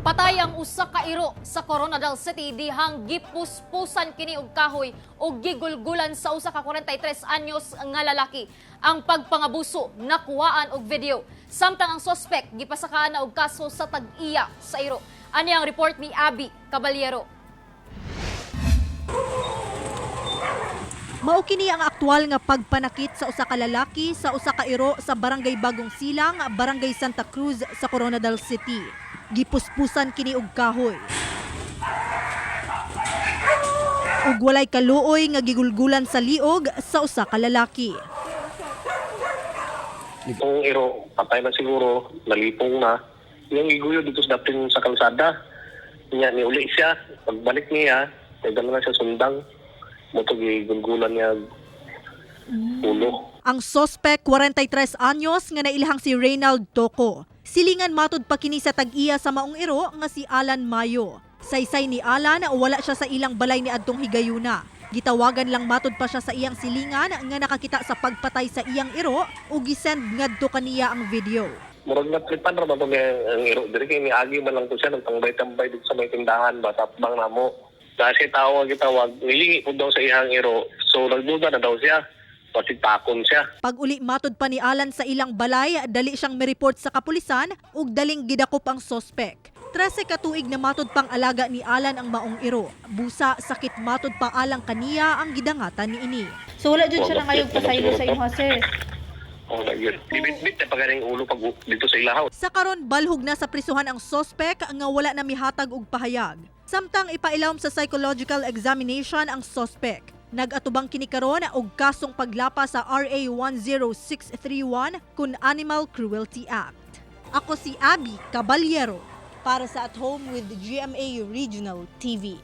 Patay ang usa ka iro sa Koronadal City dihang gipuspusan kini og kahoy ug gigulgulan sa usa ka 43 anyos nga lalaki. Ang pagpangabuso nakuhaan og video. Samtang ang sospek gipasakaan na og kaso sa tag-iya sa iro. Ani ang report ni Abby Caballero. Mao kini ang aktual nga pagpanakit sa usa ka lalaki sa usa ka iro sa Barangay Bagong Silang, Barangay Santa Cruz sa Koronadal City. Gipuspusan kini og kahoy. Ug walay kaluoy nga gigulgulan sa liog sa usa ka lalaki. Itong iro, patay na siguro, nalipong na. Yung iguyo dito sa dapin sa kalsada. Niya, niuli siya. Pagbalik niya, nagdala na siya sundang. Mutog gulgulan niya ulo. Ang sospek, 43 anyos, nga nailhang si Reynald Toco. Silingan matud pa kini sa tag-iya sa maong iro nga si Alan Mayo. Saysay ni Alan, wala siya sa ilang balay ni adtong higayuna. Gitawagan lang matud pa siya sa iyang silingan nga nakakita sa pagpatay sa iyang iro ug gisend ngadto kaniya ang video. Murag na tripan ra ba to niya ang iro diri kay niagi man lang to siya nagtambay-tambay dito sa may tindahan ba sa atbang namo. Dahil siya tao nga gitawag, nilingi po daw sa iyang iro. So nagduda na daw siya. Basig takon siya. Pag uli matod pa ni Alan sa ilang balay, dali siyang mireport sa kapulisan ug daling gidakop ang sospek. 13 ka tuig na matod pang alaga ni Alan ang maong iro. Busa sakit matod pa alang kaniya ang gidangatan niini. So wala jud siya nangayog pasaylo sa imo, sir. Oh, nagyud. Ibit-bit na pagaring ulo pag dito sa ilahaw. Sa karon, balhog na sa prisuhan ang sospek nga wala na mihatag og pahayag. Samtang ipailawom sa psychological examination ang sospek. Nag-atubang kini karon og kasong paglapa sa RA 10631 kun Animal Cruelty Act. Ako si Abby Caballero para sa At Home with GMA Regional TV.